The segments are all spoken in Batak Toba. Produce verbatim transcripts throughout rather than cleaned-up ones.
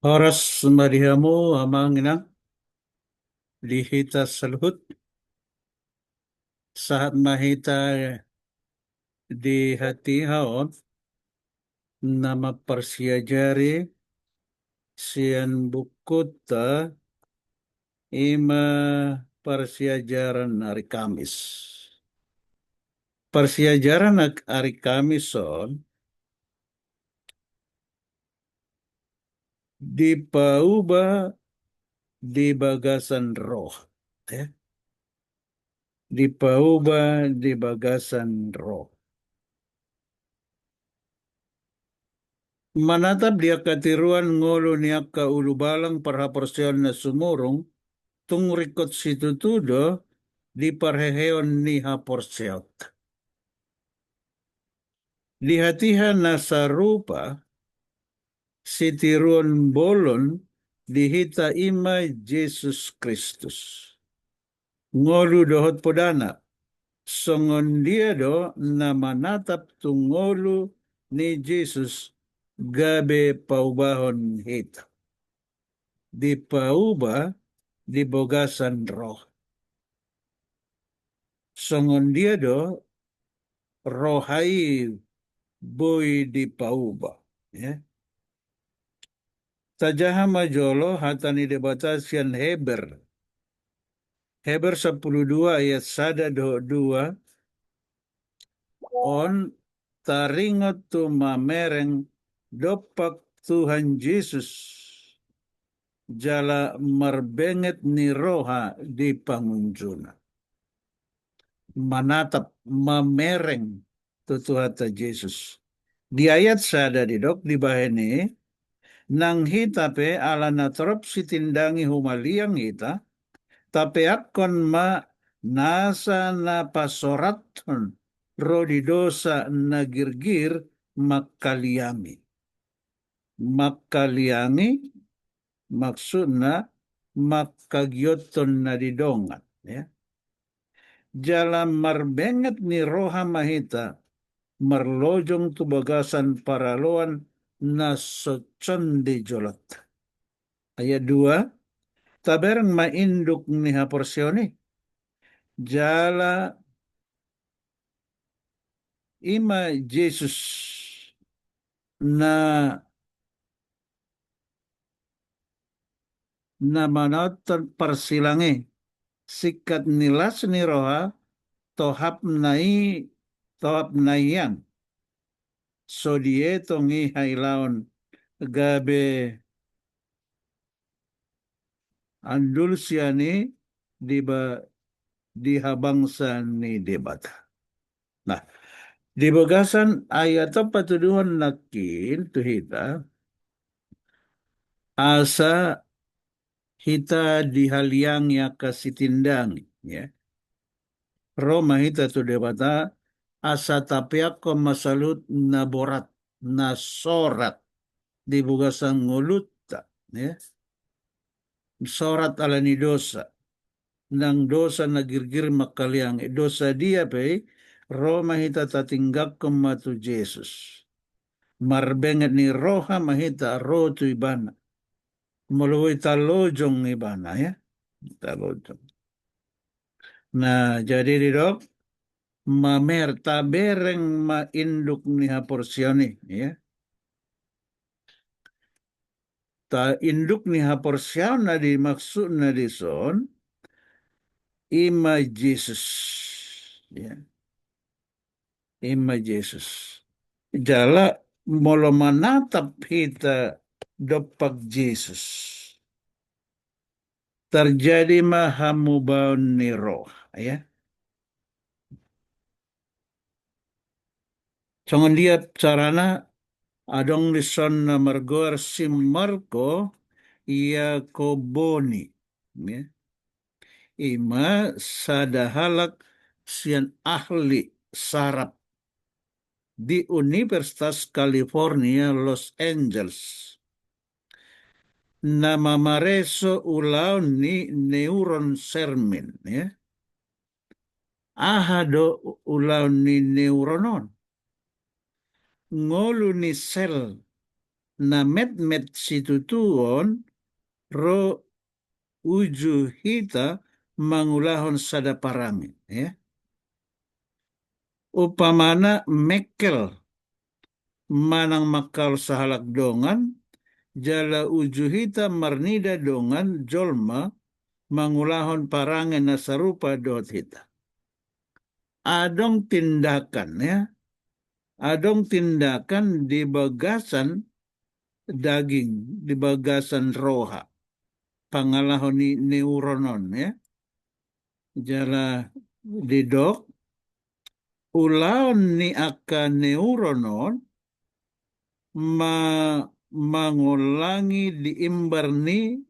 Horas ma di hamu amang inang, di hita saluhut. Sahat ma hita di hatiha on na mamparsiajari sian bukuta, ima parsiajaran ari Kamis. Parsiajaran ari Kamis on dipauba di bagasan roh, ya. Dipauba di bagasan roh. Manatap di angka tiruan ngolu ni angka ulubalang parhaporseaon na sumurung, tung ringkot situtu do di parheheon ni haporseaonta. Di hatiha na sarupa, sitiruon bolon di hita ima Jesus Kristus. Ngolu dohot podana, songon dia do na manatap tu ngolu ni Jesus gabe paubahon hita. Dipauba di bagasan roh. Songon dia do roha i boi dipauba, ya. Tajaha ma jolo hata ni Debata sian Heber. Heber sampulu dua ayat sada dohot dua. On taringot tu mamereng dompak Tuhan Jesus jala marbenget ni roha di pangunjunan. Manatap, mamereng tu Tuhanta Jesus. Di ayat sada didok dibahen i, nang hita pe ala na torop sitindangi humaliang hita, tapeakkon ma nasa na pasorathon ro di dosa na girgir mangkaliangi. Mangkaliangi maksudna mangkagiothon na di dongan, ya. Jala marbenget ni roha ma hita marlojong tu bagasan paraloan na soson di jolonta. Ayat dua, tabereng ma induk ni haporseaon i. Jala ima Jesus na na manaothon parsilang i, singkat ni las ni roha, tohap na i, tohap na hian. So dietong i hailaon gabe andul sian i di ba-, di habangsa ni Debata. Nah, di bagasan ayat on patuduhon nangkin tu hita, asa hita dihaliangi angka sitindangi, ya. Ro ma hita tu Debata, asa tapeakkon ma saluhut na borat, na sorat di bagasan ngolunta, ya. Sorat ala ni dosa. Nang dosa na girgir mangkaliangi. Dosa dia pe i, ro ma hita tatinggangkon ma tu Jesus. Marbenget ni roha ma hita ro tu Ibana. Molo boi talojong Ibana, ya. Talojong. Nah, jadi didok, mamer-, tabereng ma induk ni haporseaon i, ya. Ta induk ni haporseaon na dimaksudna dison, ima Jesus. Ya. Ima Jesus. Jala molo manatap hita dompak Jesus, tarjadi ma hamubaon ni roha, ya. Songon dia carana, adong dison na margoar si Marco Iacoboni, ya. Ima sada halak sian ahli saraf di Universitas California, Los Angeles. Na mamareso ulaon ni neuron sermin, ya. Aha do ulaon ni neuron on? Ngolu ni sel na metmet situtu on ro uju hita mangulahon sada parange, ya. Umpamana mengkel manang mangkaol sahalak dongan, jala uju hita marnida dongan jolma mangulahon parange na sarupa dohot hita. Adong tindakan, ya. Adong tindakan di bagasan daging, di bagasan roha. Pangalaho ni neuron on, ya. Jala didok, ulaon ni angka neuron on ma-, mangollangi di imbar ni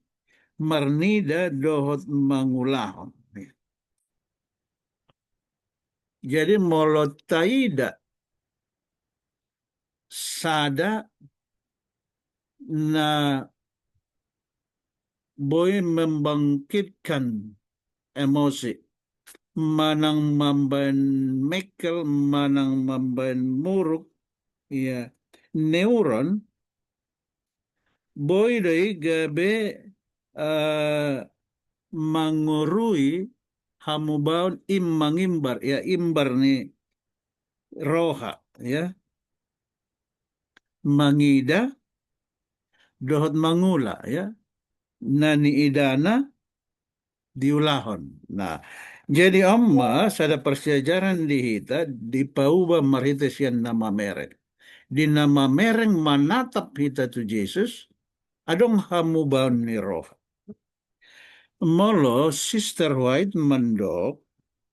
marnida dohot mangulahon. Jadi molo taida sada na boi membangkitkan emosi, manang mambaen mengkel, manang mambaen muruk, ya, neuron, boi do i gabe, eh, mangorui hamubaon im-, mangimbar, ya, imbar ni roha, ya. Mangida dohot mangula, ya. Na niidana diulahon. Nah, jadi on ma sada parsiajaran di hita dipauba marhite sian na mamereng. Di na mamereng manatap hita tu Jesus, adong hamubaon ni roha. Molo Sister White mandok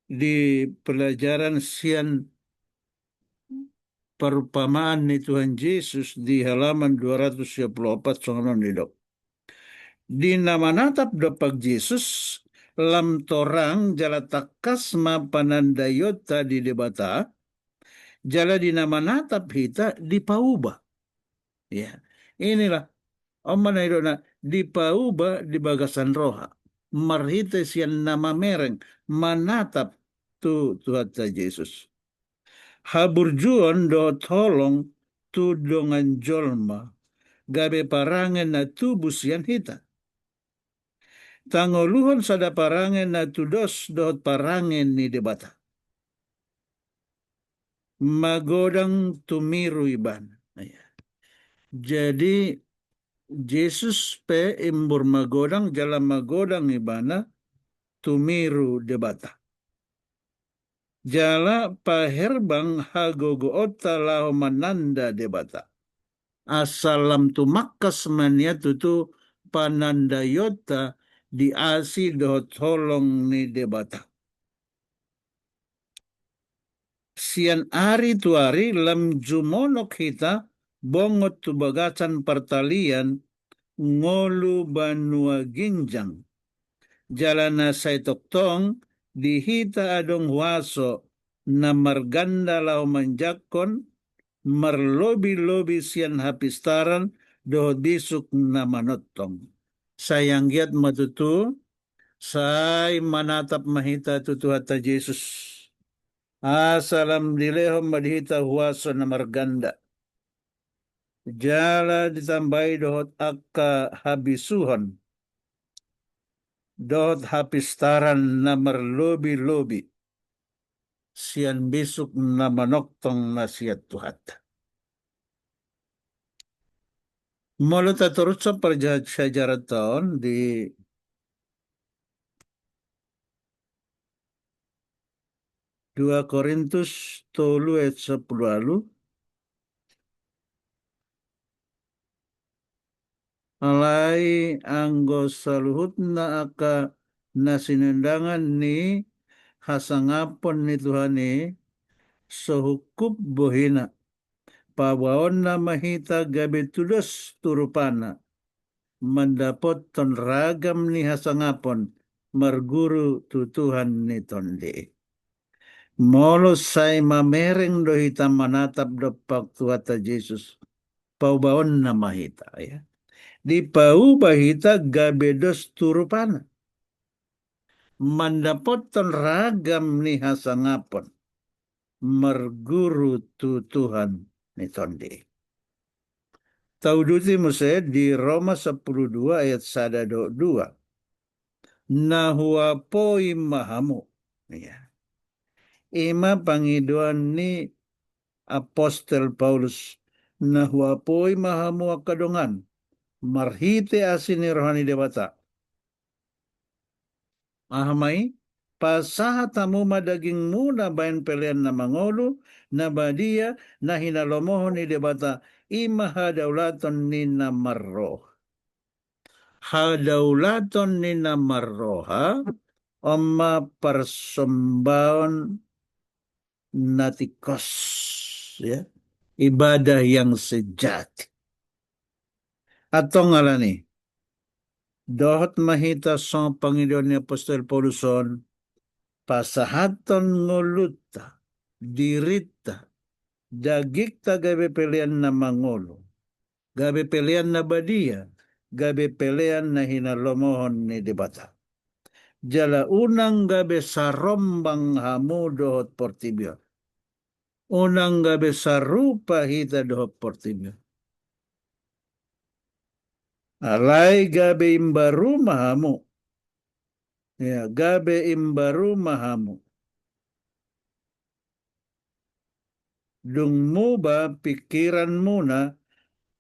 di pelajaran sian perumpamaan ni Tuhan Jesus di halaman dua ratus sia puluh opat, songon on didok. Di na manatap dompak Jesus, lam torang jala tangkas ma panandaionta di Debata, jala di na manatap hita dipauba. Ya, inilah, on ma na nidokna, dipauba di bagasan roha. Marhite sian na mamereng, manatap tu Tuhanta Jesus. Haburjuon dohot holong tu dongan jolma, gabe parange na tubu sian hita. Tangoluhon sada parange na tudos dohot parange ni Debata. Magodang tumiru ibana. Jadi, Jesus pe imbur magodang, jala magodang ibana tumiru Debata. Jala paherbang hagogoonta laho mananda Debata. Asa lam tumangkas ma nian tutu panandaionta di asi dohot holong ni Debata. Sian ari tu ari lam jumonok hita bongot tu bagasan partalian ngolu banua ginjang. Jala na sai tongtong di hita adong huaso na marganda laho manjangkon marlobi-lobi sian hapistaran dohot bisuk na manongtong. Sai anggiat ma tutu, sai manatap ma hita tu Tuhanta Jesus. Asa lam dilehon ma di hita huaso na marganda. Jala ditambai dohot angka habisuhon dohot hapistaran na marlobi-lobi sian bisuk na manongtong na sian Tuhanta. Molo tatorushon parsiajaranta on di dua Korintus tolu ayat sampulu ualu. Alai anggo saluhutna angka na sinundangan ni hasangapon ni Tuhan i, so hungkup bohina. Paubaonna ma hita gabe tudos tu rupana, mandapothon ragam ni hasangapon marguru tu Tuhan ni tondi. Molo sai mamereng do hita manatap dompak Tuhanta Jesus, paubaonna ma hita, ya. Dipauba hita gabe dos tu rupana, mandapothon ragam ni hasangapon marguru tu Tuhan ni tondi. Tauduti muse di Roma sampulu dua ayat sada dohot dua. Na huapoi ma hamu. Ia. I ma pangidoan ni apostel Paulus, na huapoi ma hamu angka dongan, marhite asi ni roha ni Debata. Aha ma i? Pasahat hamu ma dagingmuna bahen pelean na mangolu, na badia, na hinalomohon ni Debata, i ma hadaulaton ni na marroha. Hadaulaton ni na marroha, on ma parsombaon na tingkos, ya. Ibadah yang sejati. Antong alani, dohot ma hita songon pangidoan ni apostel Paulus on, pasahathon ngolunta, dirinta, dagingta gabe pelean na mangolu, gabe pelean na badia, gabe pelean na hinalomohon ni Debata. Jala unang gabe sarombang hamu dohot portibi on. Unang gabe sarupa hita dohot portibi on. Alai gabe imbaru ma hamu. Ya, gabe imbaru ma hamu. Dung muba pingkiranmuna,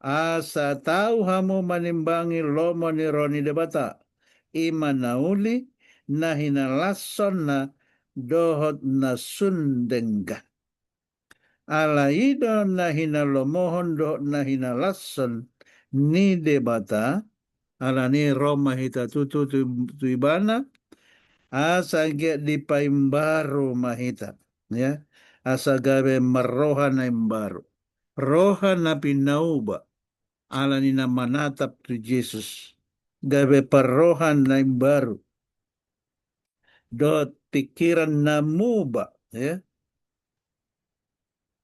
asa tau hamu manimbangi lomo ni roha ni Debata, i ma na uli, na hinalashonna dohot na sun denggan. Ala i do na hinalomohon dohot na hinalashon ni Debata, alani ro ma hita tutu tu, tu Ibana, asa anggiat dipaimbaru ma hita, ya, asa gabe marroha na imbaru, roha na pinauba, alani na manatap tu Jesus, gabe parroha na imbaru, dohot pingkiran na muba, ya.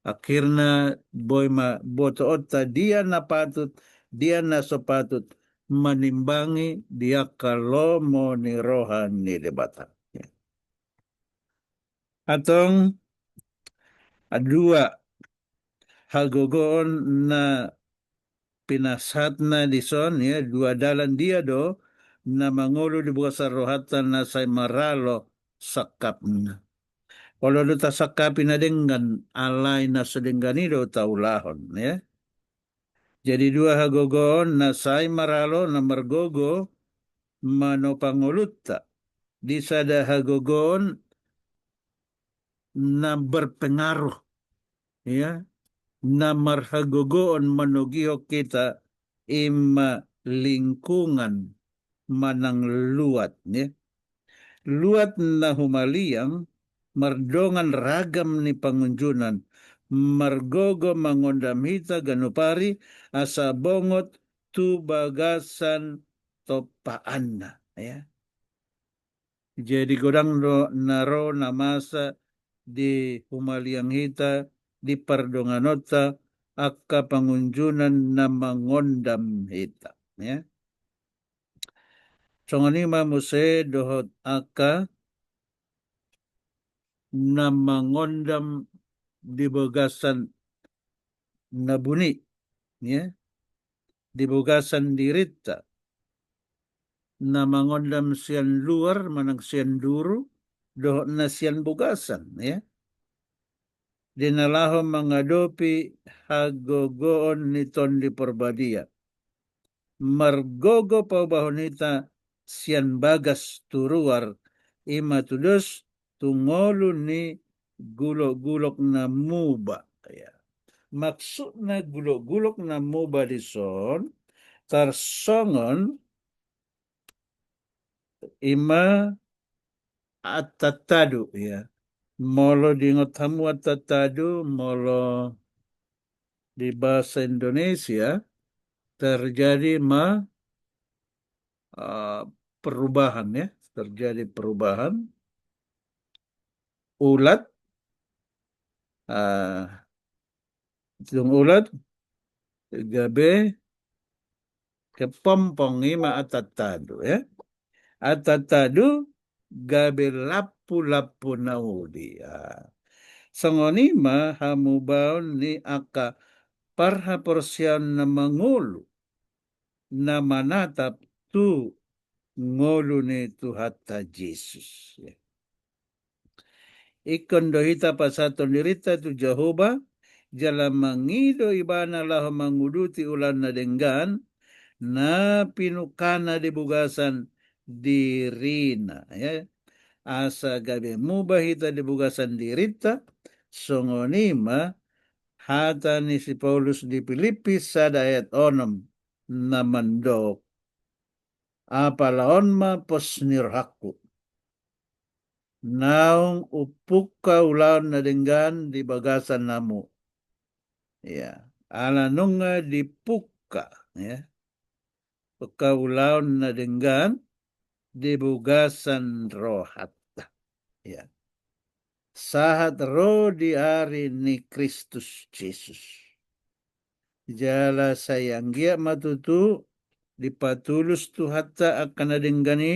Akhirna boi ma botoonta dia na patut, dia na so patut manimbangi di angka lomo ni roha ni Debata. Ya. Antong dua hagogoon na pinasahatna dison, ya, dua dalan dia do na mangolu di bagasan rohanta na sai maralo sangkapna. Olo do tasangkapi na denggan, alai na so denggan i do taulahon, ya. Jadi dua hagogoon na sai maralo, na margogo manopa ngolunta di sada hagogoon na berpengaruh, ya, na marhagogoon manogihon hita, i ma lingkungan manang luat, ya. Luat na humaliang mardongan ragam ni pangunjunan, margogo mangondam hita ganup ari asa bongot tu bagasan tompaanna, ya. Jadi godang do na ro na masa di humaliang hita, di pardonganonta, angka pangunjunan na mangondam hita, ya. Songon i ma muse dohot angka na mangondam di bagasan na buni, ya, di bagasan dirinta, na mangondam sian luar manang sian duru, dohot na sian bagasan, ya. Di na laho mangadopi hagogoon ni Tondi Parbadia. Margogo paubahon hita sian bagas tu ruar, i ma tudos tu ngolu ni gulokgulok na muba. Ya. Maksudna gulokgulok na muba dison, tarsongon i ma antantadu, ya. Molo diingot hamu antantadu, molo di bahasa Indonesia, terjadi ma, eh, perubahan, ya, terjadi perubahan. Ulat, eh, dung ulat, gabe kepompong, i ma antantadu, ya. Antantadu gabe lampulampu na uli, ya. Songon i ma hamubaon ni angka parhaporseaon na mangolu, na manatap tu ngolu ni Tuhanta Jesus. Ingkon do hita pasahathon dirinta tu Jahowa, jala mangido Ibana laho manguduti ulaon na denggan, na pinungkana di bagasan dirina, ya. Asa gabe muba hita di bagasan dirinta, songon i ma hata ni si Paulus di Pilippi sada ayat onom na mandok, apala on ma pos ni rohangku, naung umpungka ulaon na denggan di bagasan hamu. Ya, ala nunga dipungka, ya, pungka ulaon na denggan di bagasan rohanta. Ya. Sahat ro di ari ni Kristus Jesus. Jala sai anggiat ma tutu dipatulus Tuhanta angka na denggan i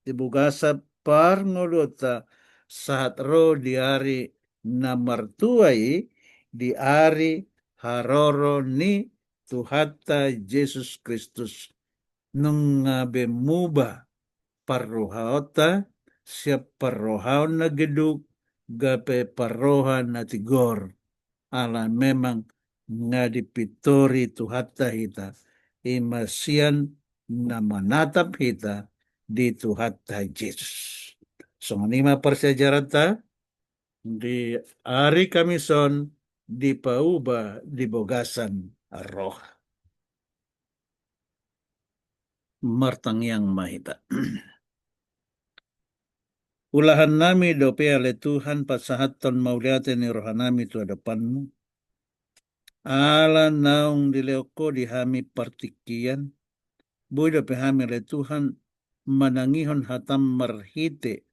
di bagasan parngoluonta sahat ro di ari na martua i, di ari haroro ni Tuhanta Jesus Kristus. Nunga be muba parrohaonta sian parrohaon na geduk gabe parroha na tigor, ala memang nga dipintori Tuhanta hita, i ma sian na manatap hita di Tuhanta Jesus. Songon i ma parsiajaranta di ari Kamis on, dipauba di bagasan roha. Martangiang ma hita. Ulahan nami dope ale Tuhan pasahathon mauliate ni roha nami tu adopanmu. Ala naung dilehon Ho di hami partingkian, boi dope hami ale Tuhan manangihon hatam marhite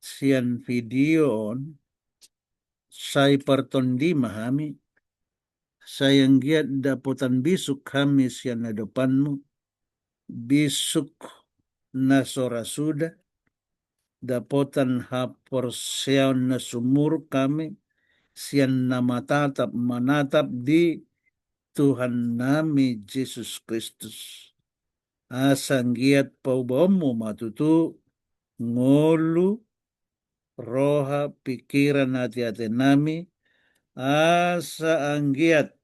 sian video on, sai partondi ma hami, sai anggiat dapotan bisuk hami sian adopanmu, bisuk na so ra suda, dapotan haporseaon na sumurung hami, sian na manatap, manatap di Tuhan nami Jesus Kristus. Asa anggiat paubaonmu ma tutu ngolu, roha, pingkiran, ateate nami, asa anggiat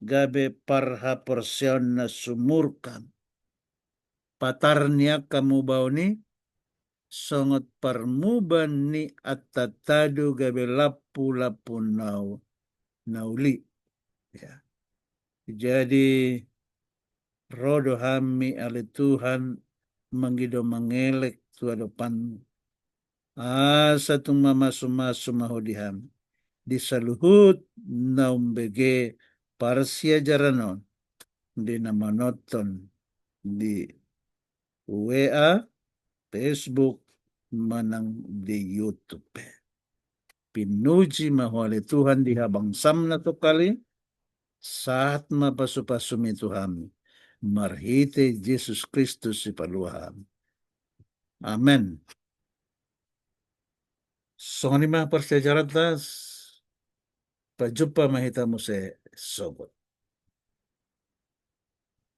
gabe parhaporseaon na sumurung hami. Patar ni angka mubaon i, songon parmuba ni antantadu gabe lampulampu na u-, na uli. Ya. Jadi, ro do hami ale Tuhan mangido mangelek tu adopanmu. Asa tung mamasumasu ma Ho di hami di saluhut na umbege parsiajaran on, di na manonton di W A, Facebook, manang di YouTube. Pinuji ma Ho ale Tuhan di habangsam na tungkal i, sahat ma pasupasumi tu hami, marhite Jesus Kristus Sipalua hami. Amen. Songon i ma parsiajaranta, pajumpa ma hita muse sogot.